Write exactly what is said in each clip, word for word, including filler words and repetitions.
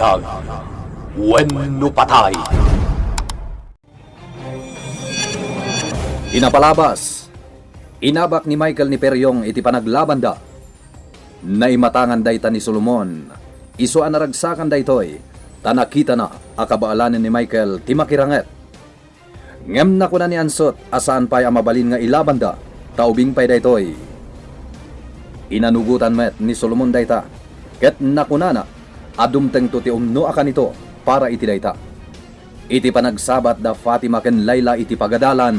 Tag wenno patay. Inapalabas, inabak ni Michael ni Periong iti panaglabanda. Naimatangan dayta ni Solomon, isu a naragsakan daytoy, ta nakitana a kabaelan ni Michael ti makiranget. Ngem nakuna ni Ansot a saan pay a mabalin nga ilabanda, ta ubing pay daytoy. Inanugotan met ni Solomon dayta, ket nakunana a dumtengto ti umno a kanito para iti dayta. Iti panagsabat da Fatima ken Laila iti pagadalan,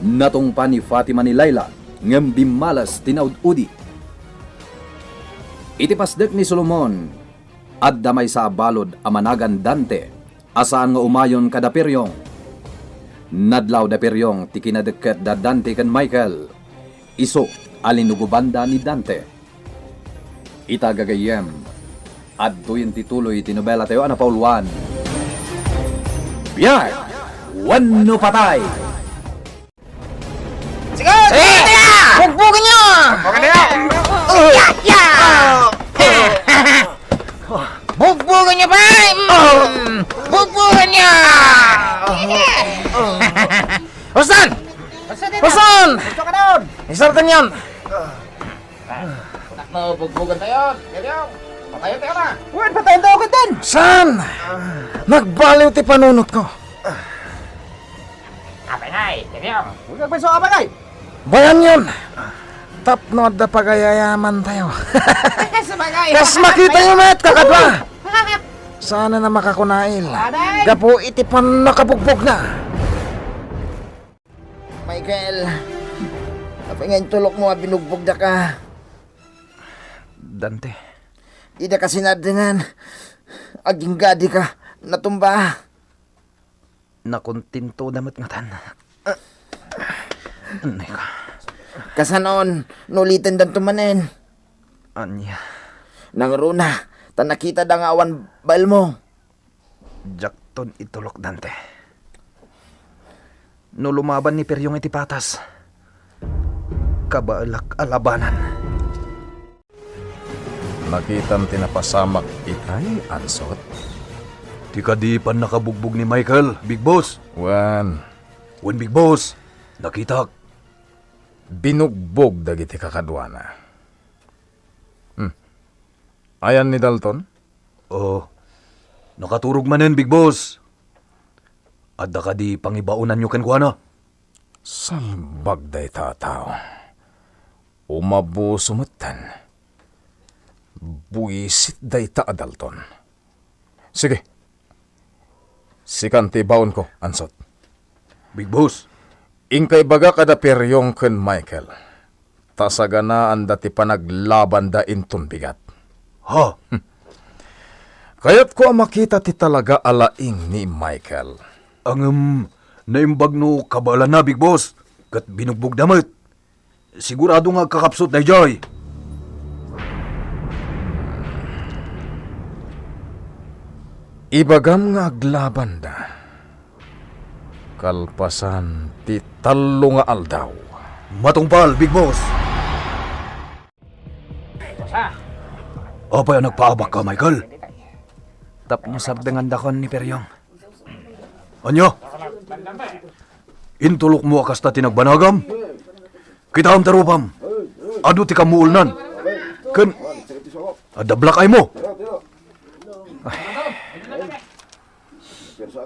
natungpa ni Fatima ni Laila ngem bimmales ti naud-udi. Iti pasdek ni Solomon, adda maysa a balud a managan Dante a saan nga umayon kada Periong. Nadlaw da Periong ti kinadekket da Dante ken Michael, isu a linugobanda ni Dante. Ita gagayyem, adtoyen ti tuloy ti nobelatayo a napauluan. Biag wenno patay! Sige! Sige! Sige! Bugbugan niyo! Bugbugan niyo! Ya! Ya! Bugbugan niyo pa! Mm! Bugbugan niyo! Usan! Usan! Usan! Usan ka doon! Isartan yan! Anak mo, bugbugan tayo. Yan yung. Patayon tayo na. Wen, patayon tayo ka din! San? Nagbaliw ti panunot ko. Apay ngay, yan yung. Huwag kagpaiso, apay ngay. Bayan yun. Tapno adda pagayayaman tayo. Sabagay. Kas makita yung met, kakadwa. Sana na makakunail. Aday. Gapu iti pannakabugbog na. Michael, apay nga intulok mo a binugbog daka? Dante. Dida ka sinardengan. Agingga dika natumba. Nakontento da met ngatan. Anay ka. Kasanon, nuliten danto manen. Ania? Nangruna, ta nakita da nga awan bael mo. Diakton itulok, Dante. No lumaban ni Peryong iti patas, kabaelak a labanan. Nakitam ti napasamak itay, Ansot? Ti kadi pannakabugbog ni Michael, Big Boss. Wen. Wen, Big Boss. Nakitak. Binugbog dagiti kakaduana. Hmm. Ayan ni Dalton? Oh, nakaturog manen, Big Boss. Adda kadi pangibaonanyo kenkuana? Salbag dayta a tao. Umabuso metten. Buisit dayta a Dalton. Sige. Sikan ti ibaonko, Ansot. Big Boss. Inka ibaga kada Peryong ken Michael, ta saganaanda ti panaglabanda inton bigat. Ha? Kayatko a makita ti talaga a laing ni Michael. Ngem, naimbag no kabaelanna, Big Boss, ket binugbogda met. Sigurado nga agkakapsut daydiay. Ibagam nga aglabanda kalpasan ti tallo nga aldaw. Matungpal, Big Boss. Apay a nagpaabakka, Michael? Tapno sardengandakon ni Peryong. Ania? Intulokmo a kasta ti nagbanagam? Kitaem ti rupam. Adu ti kammuolnan. Ken adda black eye mo.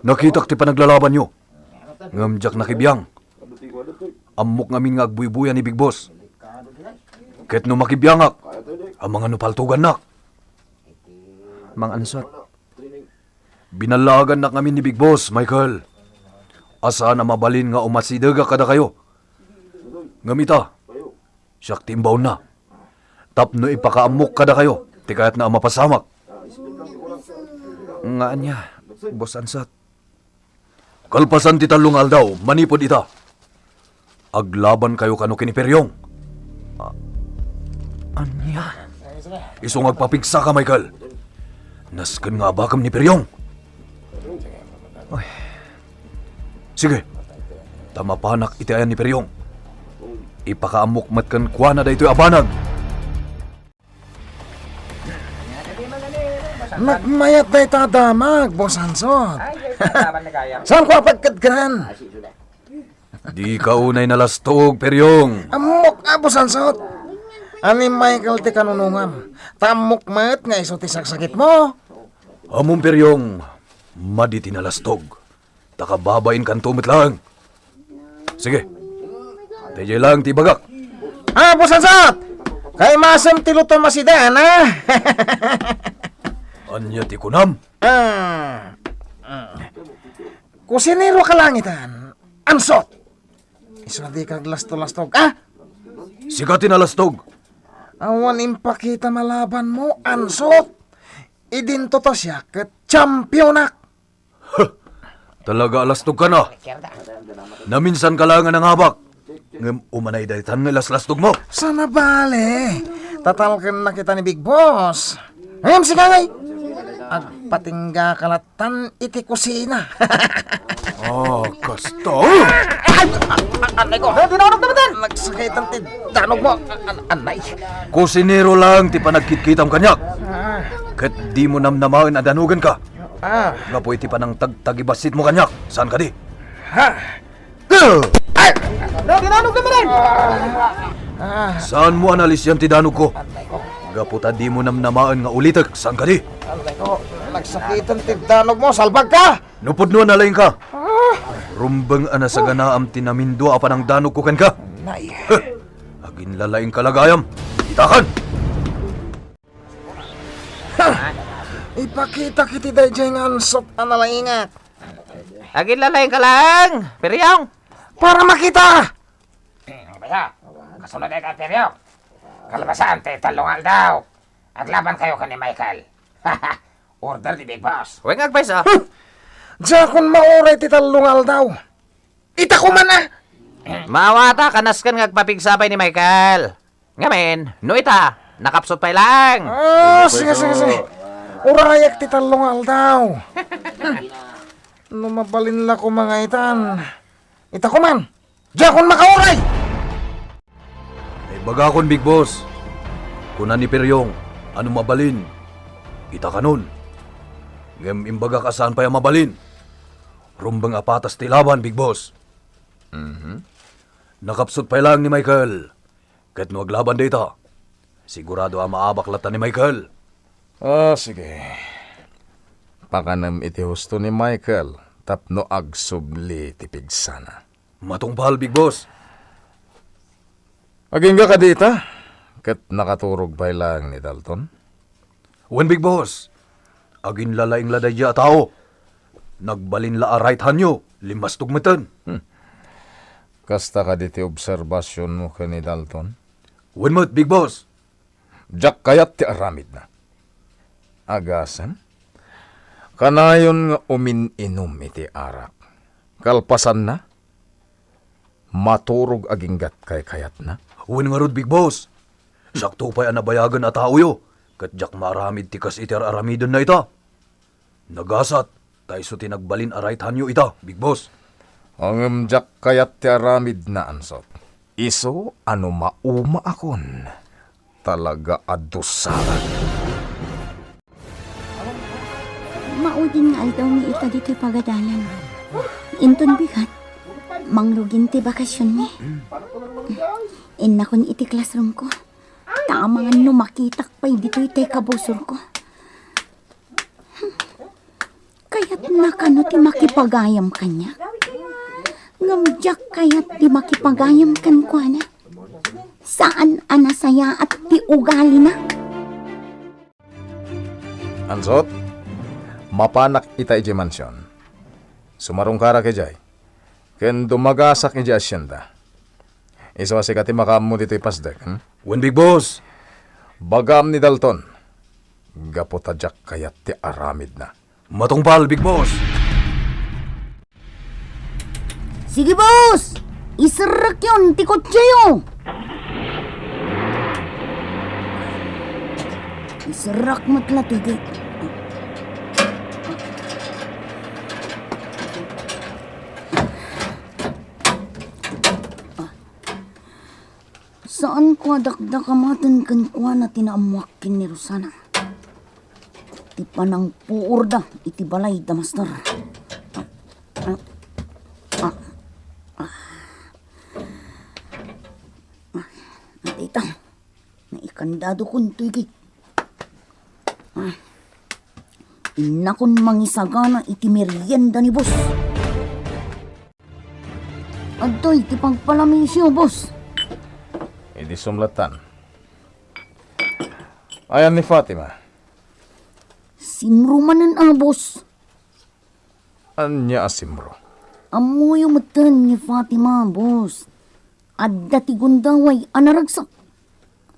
Nakitak ti panaglalabanyo. Ngem diak nakibiang. Ammok ngamin nga agbuybuya ni Big Boss. Ket no makibiangak, amangan no paltugannak. Mang Ansot. Binallaagannak ngamin ni Big Boss, Michael. A saan a mabalin nga umasidegak kadakayo. Ngem ita, siak ti imbaonna. Tapno ipakaammok kadakayo ti kayatna a mapasamak. Nga ania, Boss Ansot? Kalpasan ti tallo nga aldaw, manipud ita, aglabankayo kano ken ni Peryong. A-, ania? Isu nga agpapigsaka, Michael. Nasken nga abakem ni Peryong. Oy. Sige. Ta mapanak iti ayan ni Peryong. Ipakaammok met kenkuana daytoy a banag. Nagmayat dayta a damag, Boss Hansot. Ay, ay, ay, laban na kaya. Saan ko apagkadkanan? Dika unay nalastog, Peryong. Ammok, ah, Boss Hansot. Ani Michael ti kanunongam. Ta ammok met nga isu ti saksakitmo. Ammom, Peryong, madi ti nalastog. Ta kababainkanto met laeng. Sige. Daydiay laeng ti ibagak. Ah, Boss Hansot! Kaimasem ti lutom a sidan, ha? Ania ti kunam? Ah. Ah. Kusinero ka laeng itan, Hansot. Isu a dika aglasto-lastog, ah? Sika ti nalastog. Awan impakitam a labanmo, Hansot. Idinto ta siak ket championak. Huh! Talaga a lastogka, no? Naminsanka laeng a nangabak. Ngem umanay daytan nga ilaslastogmo. Saan a bale? Tatalkennak ita ni Big Boss. Ngem sika ngay, agpatinggaka lattan iti kusina. Ah, kasta. Ay, a-, a-, anay ko. Dinanog naman din. Nagsakitan ti danogmo. A-, an-, anay. Kusinero laeng ti panagkitkitam kaniak. Ah. Ket dimo namnamaen a danogenka. Ah. Gapu iti panangtagtagibasitmo kaniak, saan kadi? Ha? Ay! Dinanog naman din! Ah. Saanmo a nalisian ti danogko? Gapu ta dimo namnamaen nga ulitek, saan kadi? Anay ko, nagsakitan ti danogmo, salbagka! Nupudno a nalaingka. Ah. Rumbeng a nasaganaam ti namindua a panangdanogko kenka. Nay. Huh! Aginlalaingka la gayam. Itakan! Ha! Ipakitak iti daydiay nga Hansot a nalaingak. Aginlalaingka laeng, Peryong. Para makita! Baya, kasunod ay ka, Peryong. Kalpasan ti tallo nga aldaw, aglabankayo ken ni Michael. Order ti Big Boss. Wen nga agpayso. Huh! Diakon mauray ti tallo nga aldaw. Ita ko man, ah! Maawata, kanasken nga agpapigsa pay ni Michael. Ngamin, no ita, nakapsut pay laeng. Ah, sige, sige, sige. Urayak ti tallo nga aldaw. No mabalin la koma nga itan, ita ko man. Diakon makauray! Naibagakon, Big Boss. Kuna ni Peryong, a no mabalin, itakanon. Ngem imbagak a saan pay a mabalin. Rumbeng a patas ti laban, Big Boss. Mhm. Nakapsut pay laeng ni Michael. Ket no aglaban dayta, sigurado a maabak latta ni Michael. Ah, sige. Pakanem iti husto ni Michael tapno agsubli ti pigsana. Matungpal, Big Boss. Agingga kadi ita, ket nakaturog pay laeng ni Dalton? Wen, Big Boss. Aginlalaing la daydiay a tao. Nagbalin la a right handyo, limmastog metten. Hmm. Kasta kadi ti obserbasionmo ken ni Dalton? Wen met, Big Boss. Diak kayat ti aramidna. Agasem, kanayon nga umin-inum iti arak. Kalpasanna, maturog aginggat kaykayatna. Wen ngarud, Big Boss. Siakto pay a nabayagen a taoyo, ket diak maaramid ti kas iti ar-aramidenna ita. Nagasat, ta isu ti nagbalin a right handyo ita, Big Boss. Ngem diak kayat ti aramidna, Ansot. Isu a no maumaakon, talaga a dusaak. Maudin nga aldawmi ita ditoy pagadalan. Inton bigat, mangrugin ti bakasionmi. Innakon iti classroomko. Ta amangan no makitak pay ditoy tay kabusorko. Kayatna kano ti makipagayam kaniak? Ngem diak kayat ti makipagayam kenkuana. Saan a nasayaat ti ugalina. Ansot, mapanak ita idiay mansion. Sumarungkarak idiay. Ken dumagasak idiay asienda. Isu a sika ti makaammo ditoy pasdek, hmm? Wen, Big Boss. Bagaam ni Dalton. Gapu ta diak kayat ti aramidna. Matungpal, Big Boss. Sige, boss! Iserrekyon ti kotsiyo! Iserrek met la ti gate. Saanko a dakdakamaten kenkuana ti naammoak ken ni Rosana. Panangpuorda iti balay da master. Ah, ah, ah, ah. Dayta, naikandado kuntoy gid. Ah. Innakon mangisagana iti merienda ni boss. Adtoy ti pagpalamisyo, boss. Idi sumlatan. Ayan ni Fatima. Simro manen a, boss. Ania a simro? Ammoyo metten ni Fatima, boss. Adda ti gundaway a naragsak.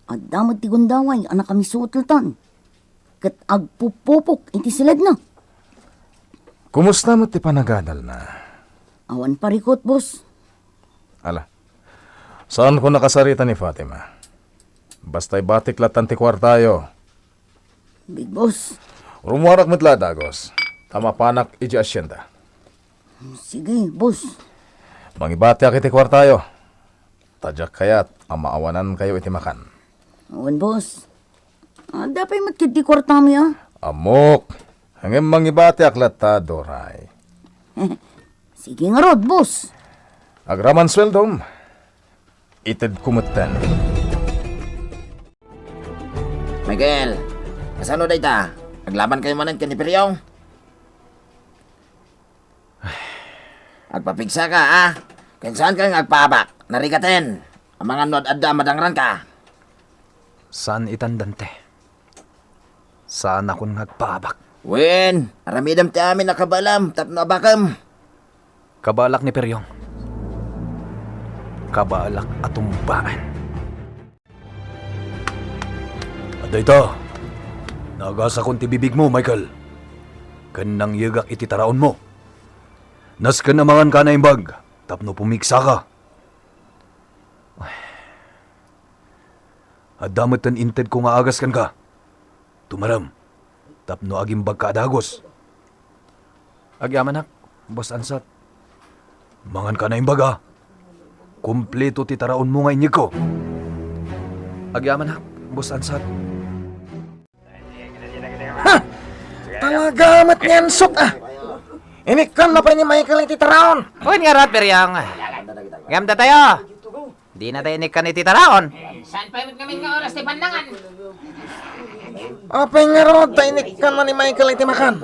Adda met ti gundaway a nakamisuotlatan. Ket agpupupok iti siledna. Kumusta met ti panagadalna? Awan parikut, boss. Ala, saanko nakasarita ni Fatima. Basta ibatik latan ti kuartayo. Big boss. Rumuarak met la, Dagos, ta mapanak iti asyenda. Sige, boss. Mangibatiak iti kuartayo. Ta diak kayat a maawanankayo iti makan. Awan, boss. Adda pay met ketdi kuartami, a. Ammok. Ngem mangibatiak latta, Doray. Sige ngarud, boss. Agraman sueldom, itedko metten. Michael, kasano dayta? Aglabankayo manen ken ni Periong? Agpapigsaka, a? Ken saanka nga agpaabak? Narigaten. Amangan no ad-adda a madangranka. Saan itan, Dante. Saanakon nga agpaabak. Wen, aramidem ti amin a kabaalam tapno abakem. Kabaalak ni Periong. Kabaalak a tumbaen. Adda ita, naagasakon ti bibigmo, Michael, ken nangyegak iti taraonmo. Nasken a manganka a naimbag tapno pumigsaka. Adda metten intedko nga agas kenka. Tumarem tapno agimbagka a dagus. Agyamanak, Boss Ansat. Manganka a naimbag, a. Kumpleto ti taraonmo nga inyegko. Agyamanak, Boss Ansat. Ha! Talaga met ni Ansot, a. Inikkanna pay ni Michael iti taraon. Wen ngarud, Periong. Ngem datayo, dinatayo inikkan iti taraon. Saan pay met ngamin nga oras ti pannangan? Apay ngarud ta inikkanna ni Michael iti makan?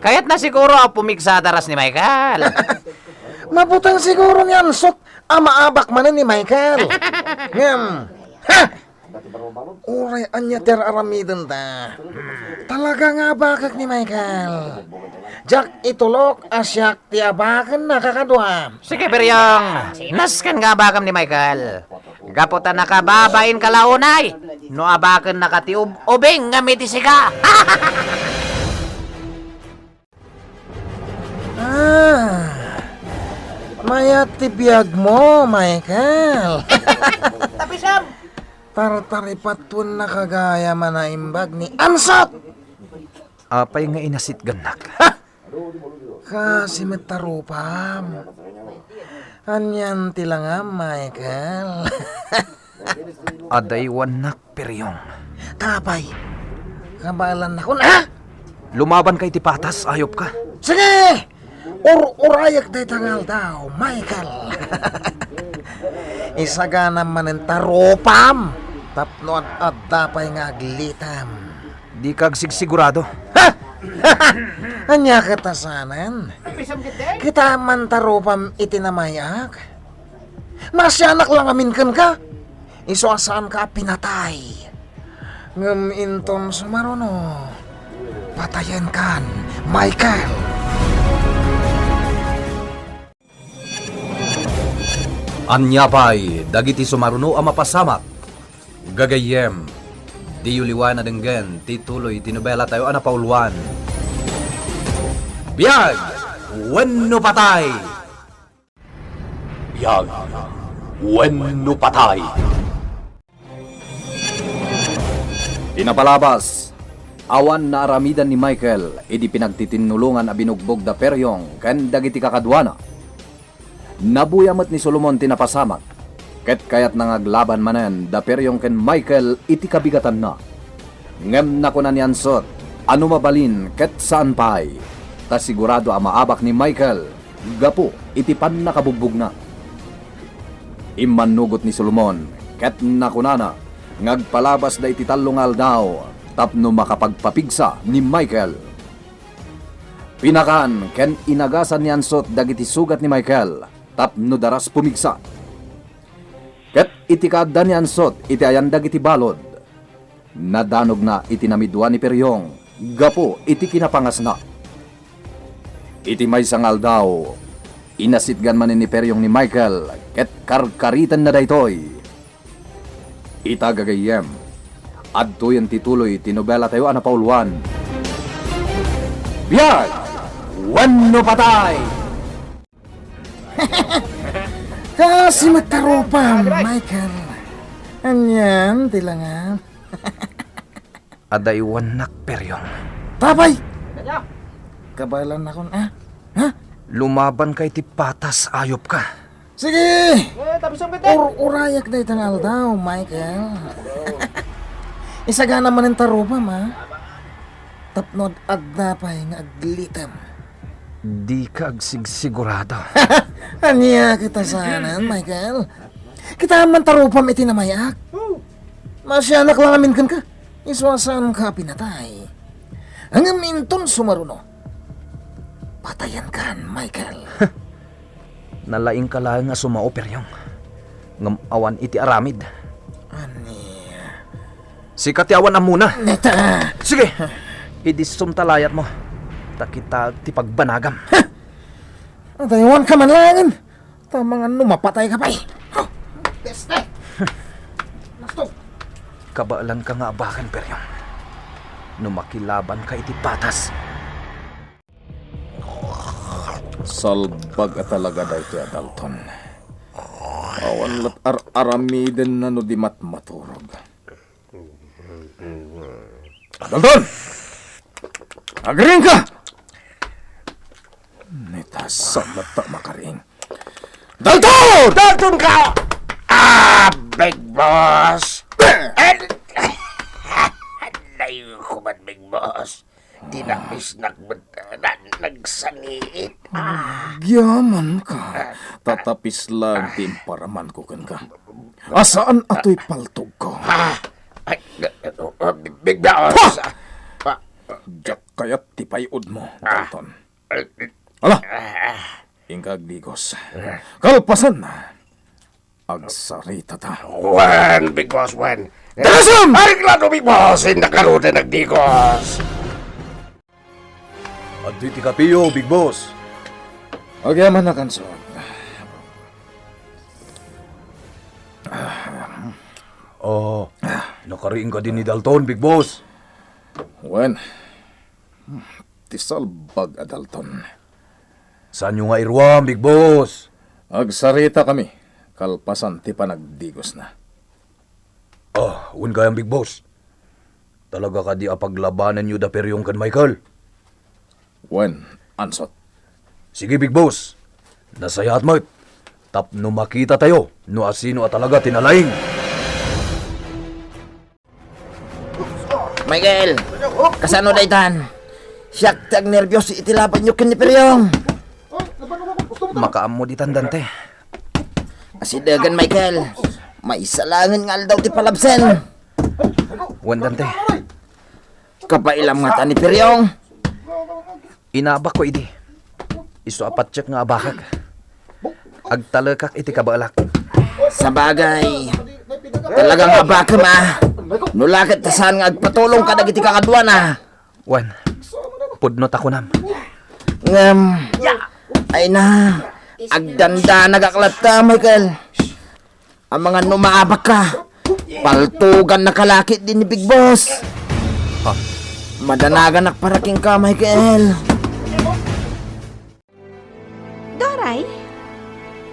Kayatna siguro a pumigsa a daras ni Michael. Mabuteng siguro ni Ansot a maabak manen ni Michael. Ngem, ha! Uray ania ti ar-aramidenta. Talaga nga abakek ni Michael. Diak itulok a siak ti abakenna, kakadua. Sige, Periong. Nasken nga abakem ni Michael. Gapu ta nakababainka la unay no abakennaka ti ub-, ubing ngem iti sika. Ah, mayat ti biagmo, Michael. Tapisam! Tartaripatuennaka gayam a naimbag ni Ansot! Apay nga inasitgannak? Ha! Kasi met ta rupam. Anian ti langam, Michael? Adaywannak, Periong. Tapay, kabaelannakon, ha? Lumabanka iti patas, ayupka. Sige! Ur-urayek dayta nga aldaw, Michael. Isaganam manen ta rupam tapno ad-adda pay nga aglitem. Dika agsigsigurado. Ha? Ania ket a saanen? Kitaem man ta rupam iti namay-ak. Naasianak la ngamin kenka. Isu a saanka a pinatay. Ngem inton sumaruno, patayenkan, Michael! Ania pay dagiti sumaruno a mapasamak? Gagayyem, diyo liwan a denggen ti tuloy ti nobelatayo a napauluan. Biag wenno patay! Biag wenno patay! Ti napalabas, awan naaramidan ni Michael idi pinagtitinnulongan a binugbog da Periong ken dagiti kakaduana. Nabuya met ni Solomon ti napasamak, ket kayatna nga aglaban manen da Periong ken Michael iti kabigatanna. Ngem nakuna ni Ansot, a no mabalin ket saan pay, ta sigurado a maabak ni Michael gapu iti pannakabugbugna. Immannugot ni Solomon ket nakunana nga agpalabasda iti tallo nga aldaw tapno makapagpapigsa ni Michael. Pinakan ken inagasan ni Ansot dagiti sugat ni Michael tapno daras pumigsa. Ket iti kaadda ni Ansot iti ayan dagiti balud, nadanogna iti namidua ni Periong gapu iti kinapangasna. Iti maysa nga aldaw, inasitgan manen ni Periong ni Michael ket karkaritenna daytoy. Ita gagayyem, adtoyen ti tuloy ti nobelatayo a napauluan. Biag wenno patay! Kasi matarupam, Michael. Anian ti langan? Adaywannak, Periong. Tapay! Kabaelan nakon, ah? Ha? Lumaban ka iti patas, ayop ka. Sige! Eh, tapos ang bitin! Ur-urayak dayta nga aldaw, Michael. Isagana manen tarupam, ah. Tapno ad-, adda pay nga aglitem. Dika agsigsigurado. Ania kita sanan, Michael? Kita man tarupam iti namay-ak. Masianak lang amin kenka. Isu a saanka a pinatay. Ngem inton sumaruno, patayenkan, Michael. Nalaingka laeng a sumao, Periong. Ngem awan iti aramid. Ania? Sika ti awan ammona. Neta! Sige! Idissom ta layatmo. Ta kitaek ti pagbanagam. Adaywanka man laengen. Ta mangan no mapatayka pay. Peste! Nastog! Kabaelanka nga abaken, Periong. No makilabanka iti patas. Salbag a talaga daytoy a Dalton. Awan lat ar-aramidenna no di matmaturog. Dalton! Agriingka! Neta, saan latta makariing? Dalton! Dalton ka! Ah, Big Boss! Layo ko man, Big Boss. Tinamisnak met na nagsaniit. Ah. Agyamanka. Tatapis lang ti imparamanko kenka. A saan a toy paltogko. Ah. Ay, uh, uh, Big Boss. Pah! Ah. Diak kayat ti pay-odmo, ah, Dalton. Ala! Ah. Inka agdigos. Ah. Kalpasanna, agsaritata. Wen, Big Boss, wen. Dalasem! Areglado, Big Boss! Innak ngaruden agdigos! Adtoy ti kapeyo, Big Boss. Agyaman a kansuan. Oh, nakariing kadi ni Dalton, Big Boss? Wen, ti salbag a Dalton. Saanyo nga iruam, Big Boss? Agsaritakami kalpasan ti panagdigosna. Ah, wen gayam, Big Boss. Talaga kadi a paglabanenyo da Periong ken Michael? Wen, Ansot. Sige, Big Boss. Nasayaat met. Tapno makitatayo no asino a talaga ti nalaing. Michael, kasano daytan? Siak ti agnerbios iti labanyo ken ni Periong. Makaammo ditan, Dante. Asidegen, Michael. Maysa laengen nga aldaw ti palabsen. Wen, Dante. Kapailam ngata ni Periong. Inabakko idi. Isu a patiek nga abakak. Agtalekak iti kabaelak. Sabagay, talaga nga abakem a. No la ket ta saan nga agpatulong kadagiti kakaduana. Wen, pudno ta kunam. Ngem, ay na, agdandanagak latta, Michael. Amangan no maabakka, paltogannaka la ketdi ni Big Boss. Ha? Madanaganak para kenka, Michael. Doray,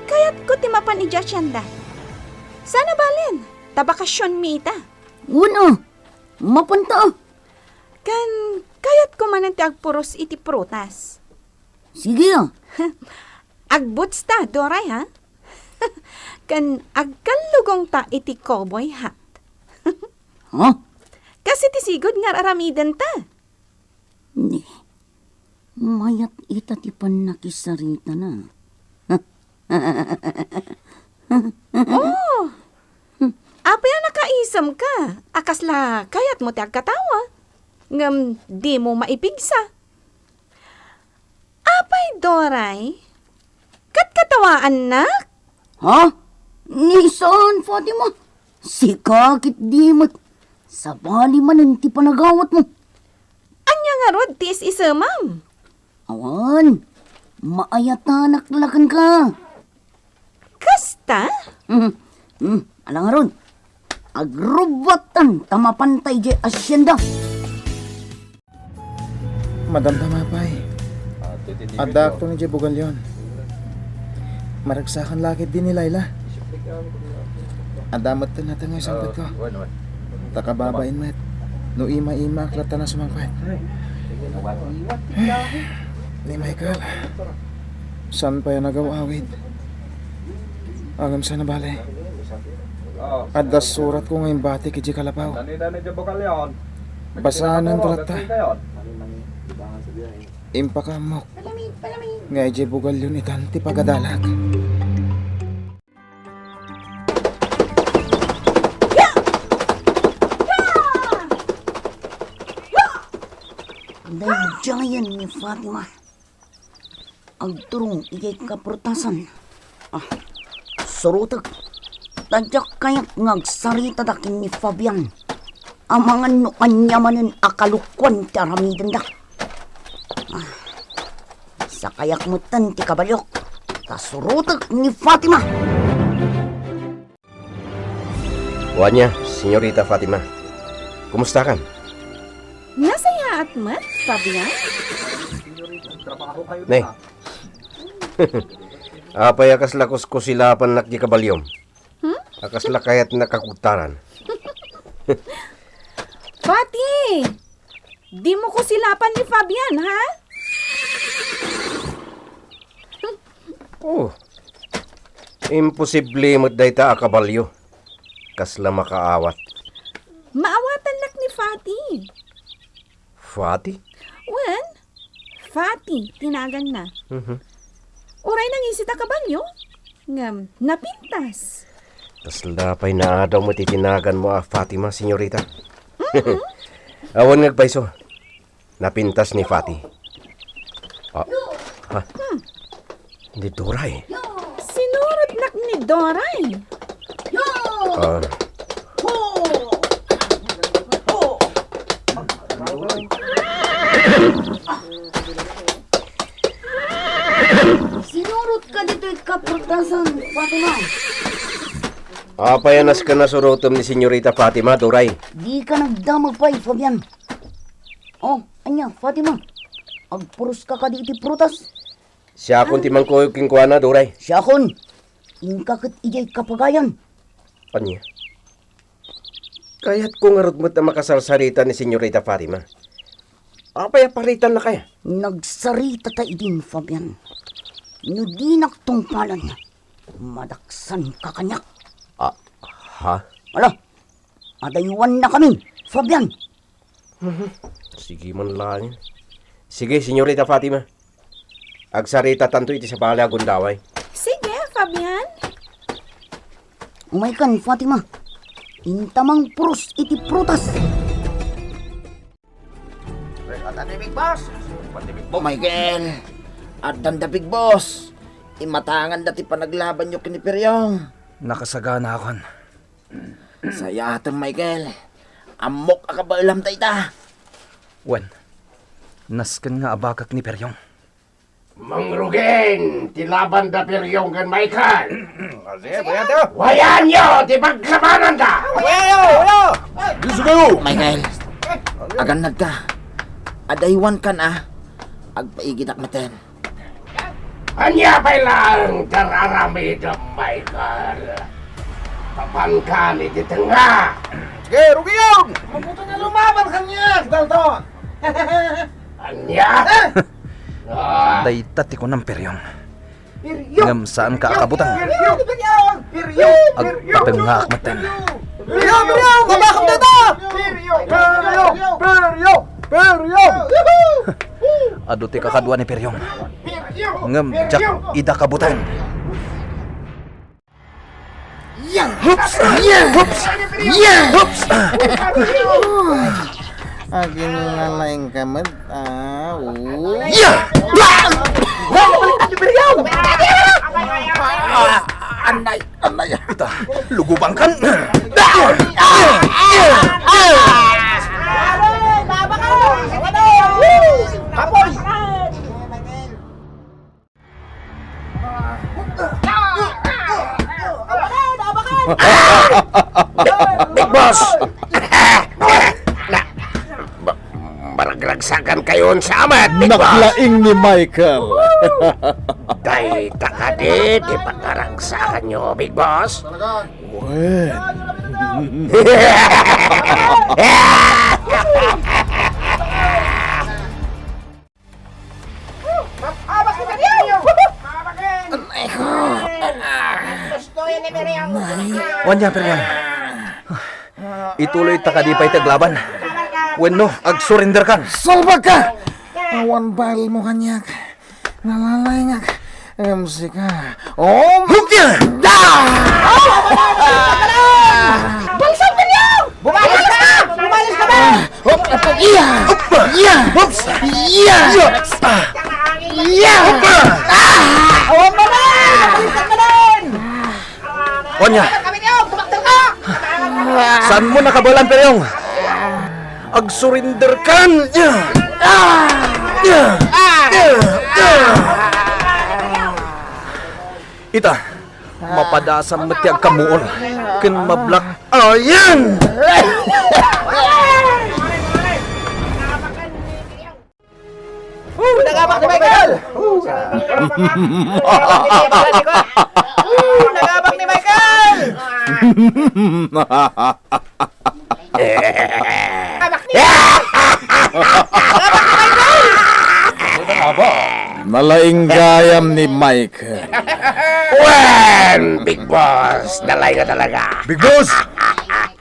kayatko ti mapan idiay sienda. Saan a balen, ta bakasionmi ita. Wen a, mapanto. Ken kayatko manen ti agpuros iti prutas. Sige a. Agbutsta, Doray, ha? Ken agkallugongta iti cowboy hat. Ha? Kas iti sigud nga ar-aramidenta. Ni, mayat ita ti pannakisaritana. Oh! Apay a nakaisemka? A kasla kayatmo ti agkatawa? Ngem dimo maipigsa. Apay, Doray? Katkatawaannak? Ha? Ni saan, Fatima? Sika ketdi met. Sabali manen ti panagawatmo. Ania ngarud ti is-isemam? Awan, maayatanak la kenka. Kasta? Hmm, hmm, ala ngarud. Agrubbuatan ta mapanta idiay asienda. Madamdama pay. Addaakto idiay bugalyon. Maragsakan la ketdi ni Laila. Adda metten natengngay sangpetko. Ta kababain met no ima-imaak latta a sumangpet. Ni Michael, saan pay a nagaw-awid? Ngem saan a bale? Adda suratko nga imbatik idiay kalapaw. Basaananto latta. Impakaammok nga idiay bugalyon itan ti pagadalag. Daydiayen ni Fatima. Agturong idiay kaprutasan. Ah, surotek. Ta diak kayat nga agsaritada ken ni Fabian. Amangan no ania manen a kalokuan ti aramidenda. Ah, sakayak metten ti kabaliok. Ta surotek ni Fatima. O ania, Señorita Fatima. Kumustakan? Nasayaat met, Fabian? Ne. Apay a kasla kuskusilapannak ti kabaliom? Hmm? A kasla kayatnak a kudtaran? Fati! Dimo kusilapan ni Fabian, ha? Oh, imposible met dayta a kabalio. Kasla makaawat. Maawatannak ni Fati. Fati? Wen, Fati ti naganna. Mhm. Uray nangisit a kabalio, ngem napintas. Kasla pay naadaw met ti naganmo a Fatima, senyorita. Mhm. Awan nga agpayso. Napintas ni Fati. Ah, ha? Hmm. Ni Doray. Sinurotnak ni Doray. Ah. Sinurot ka ditoy kaprutasan, Fatima. Apay a nasken a surotem ni Senyorita Fatima, Doray? Dika nagdamag pay, Fabian. Oh, ania, Fatima? Agpuros ka kadi iti prutas? Siakon ti mangkuyog kenkuana, Doray. Siakon. Inka ket idiay kapagayan. Ania? Kayatko ngarud met a makasarsarita ni Senyorita Fatima. Apay a paritanna kaya? Nagsaritata idin, Fabian. No dinak tungpalen, madaksanka kaniak. Ah, ha? Ala, adaywannakamin, Fabian. Mhm. Sige man laeng. Sige, Senyorita Fatima. Agsaritatanto iti sabali a gundaway. Sige, Fabian. Umaykan, Fatima. Inta mangpuros iti prutas. Adda ni Big Boss. Michael, addan da Big Boss. Imatanganda ti panaglabanyo ken ni Periong. Nakasaganakon. Sayatem, Michael. Ammok a kabaelam dayta. Wen, nasken nga abagak ni Periong. Mangrugin ti laban da Periong ken Michael. Sige, Kuya Teo. Wayanyo ti paglabananda. Kuya Teo, kuya. Diyos ko! Michael, agannadka. Adaywankan a. Agpaigidak metten. Ania pay laeng ti ar-aramidem, Michael? Papankan iti tengnga. Sige, Rugion! Mabuti nga lumaban kaniak, Dalton! Ania? Ah! Dayta ti kunam, Periong. Periong! Ngem saanka a kabuteng. Periong! Periong! Agpatengngaak metten. Periong! Periong! Abakam dayta! Periong! Periong! Periong! Peryong! Adu ti kakadua ni Peryong. Ngem diak ida kabuteng. Hups! Hups! Hups! Aginlalaingka met, ah, oh. Ah, anay, anay. Ita, lugubankan. Big Boss! Na, ba, maragragsakan kayo sa amat, Big Boss! Naklaing ni Michael. Dayta kadi ti pagragsakan nyo, Big Boss? Wen. Abak ni Peryong! Anay ko. Gusto yan ni Peryong. Wan niya, Peryong. Ituloy ta kadi pay ti aglaban. Wenno, agsurinderkan. Salbagka! Awan baelmo kaniak. Nalalaingak. Ngem sika. Oh! Hukya! Da! Balsam, Peryong! Bumalis ka! Bumalis ka ba? Hop, ato, iya! Iya! Hop! Iya! Iya! Iya! Hop! Ah! Awan mo na! Awan mo na! Onya, saan mo nakabalan, Peryong? Agsurinderkan! Iya! Iya! Iya! Iya! Ita, mapadasam met ti agkamuol ken mablak-ayen! Oh, nagabak ni Michael! Oh, nagabak ni Michael! Nalaing gayam ni Michael. Wen, Big Boss, nalaing nga talaga. Big Boss!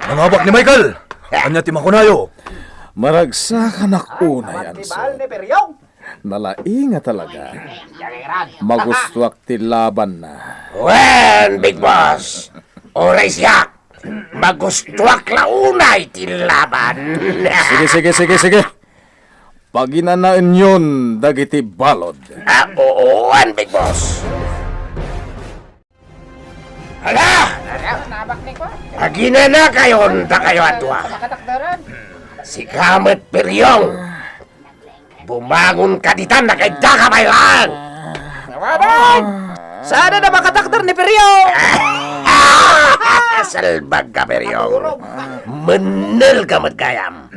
Nangabak ni Michael! Ania ti makunayo? Maragsakanak unay, Anson. Nalaing nga talaga. Magustuak ti labanna. Wen, Big Boss! Uray siak! Magustuak la unay ti laban. Sige, sige, sige, sige. Paginanaenyon dagiti balod. Ah, uwan, Big Boss. Hala! Aginanakayon dakayo a dua. Sika met, Peryong. Bumangon ka ditan, nakaidda ka pay laeng. Awanan! Saan a makatakder ni Peryong? Salbag ka, Peryong. Mennel ka met gayam.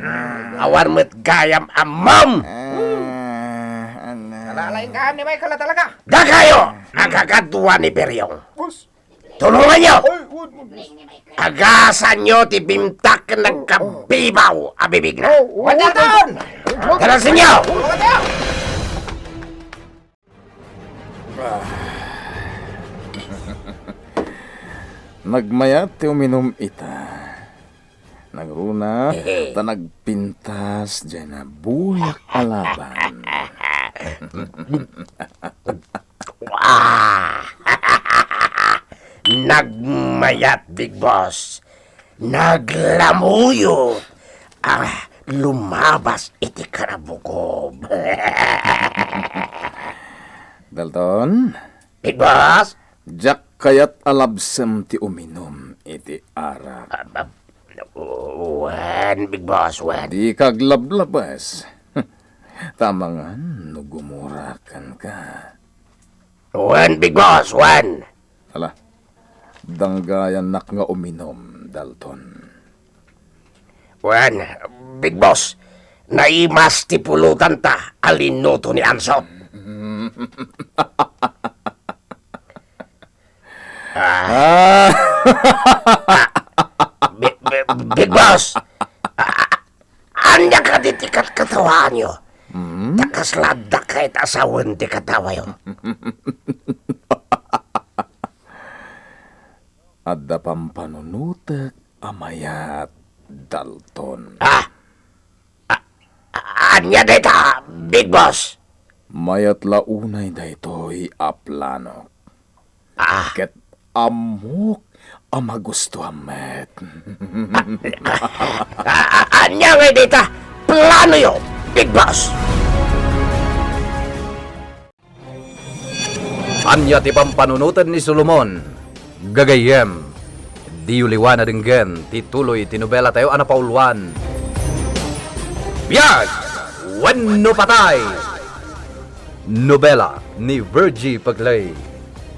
Awan met gayam ammom. Nalalaing ka ni Michael a talaga. Dakayo, a kakadua ni Peryong. Tulonganyo! Agasanyo ti bimtak ken nagkabibaw a bibigna. Wen, Dalton! Dalasenyo! Nagmayat ti uminum ita. Nagruna, ta nagpintas diay nabuyak a laban. Ah! Nagmayat, Big Boss. Naglamuyot. Ah, lumabas iti karabukob. Dalton? Big Boss? Diak kayat a labsem ti uminum iti arak. Ah, ah, wen, Big Boss, wen. Dika aglablabas. Ta amangan no gumurakan ka. Wen, Big Boss, wen. Ala, danggayannak nga uminum, Dalton. Wen, Big Boss, naimas ti pulotanta a linuto ni Anson. Ah. Ah. Bi-, bi-, Big Boss, ah, ania kadi ti katkatawaanyo? Hmm? Ta kasla adda ket a sawen ti katawayo. Adda pampanunotek a mayat, Dalton. Ah! A-, a-, Ania dayta, Big Boss? Mayat la unay daytoy a plano. Ah. Ket ammok a magustuam met. Ah, ah, ania ngay dayta planoyo, Big Boss? Ania ti pampanunoten ni Solomon? Gagayyem, diyo liwan a denggen ti tuloy ti nobelatayo a napauluan, Biag wenno Patay! Nobela ni Virgie Peclay.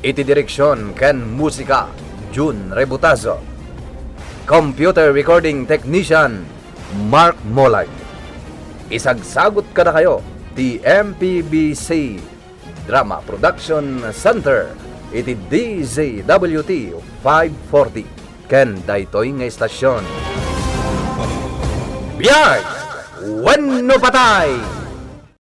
Iti direksion ken musika, Jun Rebutazo. Computer recording technician, Mark Molag. Isagsagut kadakayo ti M P B C Drama Production Center iti D Z W T five forty ken daytoy nga istasion. Biag wenno Patay!